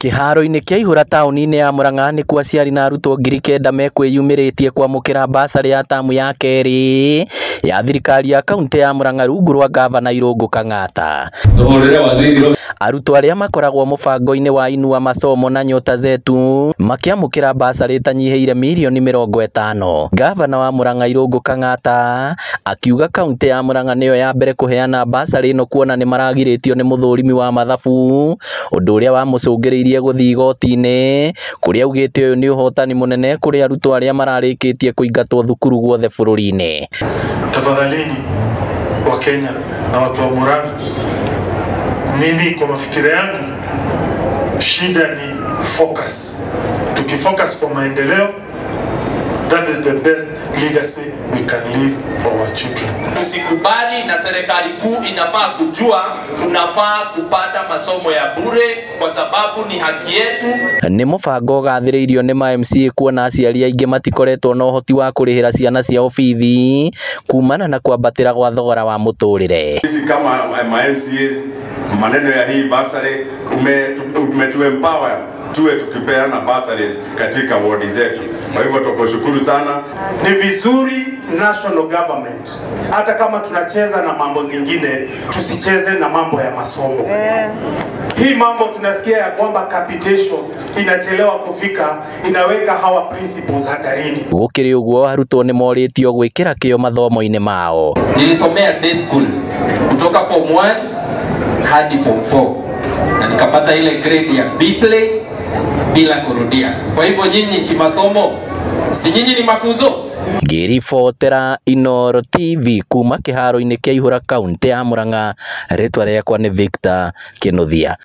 Kĩharo-inĩ kĩa Ihũra taũni-inĩ ya Murang'a nĩkuo aciari na arutwo 9,000 mekwĩyumĩrĩtie kwamũkĩra basarĩ ya tamu ya kerĩ ya thirikari ya kaunti ya Murang'a rungu rwa gavana Irũngũ Kang'ata. Arutwo arĩa makoragwo mũbango-inĩ wa Inua Masomo na Nyota Zetu makĩamũkĩra basarĩ ĩtanyihĩire mirioni 50. Gavana wa Murang'a Irũngũ Kang'ata akiuga kaunti ya Murang'a nĩyo ya mbere kũheana basarĩ ĩno kuona nĩ maragirĩtio nĩ mũthũrimi wa mathabu ũndũ ũrĩa wamũcũngĩrĩirie gũthiĩ igoti-inĩ kũrĩa augĩte ũyũ nĩ ũhotani mũnene kũrĩ arutwo arĩa mararĩkĩtie kũingatwo thukuru guothe bũrũri-inĩ. Tafadhalini wa Kenya na watu wa Murang'a, mimi kwa mafikira yangu shida ni focus. Tukifocus kwa maendeleo, that is the best legacy we can leave for our children. Tusikubali, na serikali kuu inafaa kujua tunafaa kupata masomo ya bure kwa sababu ni haki yetu. Nĩ mũbango ũgathĩrĩirio nĩ ma MCA kuona aciari aingĩ matikoretwo na ũhoti wa kũrĩhĩra ciana ciao bithi kumana na kwambatĩra gwa thogora wa mũtũrĩre. Sisi kama ma MCAs maneno ya hii basari umetu empower tuwe tukipeana bursaries katika wodi zetu. Kwa hivyo tukushukuru sana. Ni vizuri national government, hata kama tunacheza na mambo zingine, tusicheze na mambo ya masomo. Hii mambo tunasikia ya kwamba capitation inachelewa kufika, inaweka hawa principles hatarini. Gũkĩrĩ ũguo arutwo nĩ morĩtio gwĩkĩra kĩyo mathomo-inĩ mao. Nilisomea day school kutoka form 1 hadi form 4 na nikapata ile grade ya B play bila kurudia. Kwa hivyo nyinyi kimasomo, si nyinyi ni makuzo? Ngĩribotera Inooro TV kuma kĩharo-inĩ kĩa Ihũra kaunti ya Murang'a, rĩtwa rĩakwa nĩ Victor Kĩnuthia.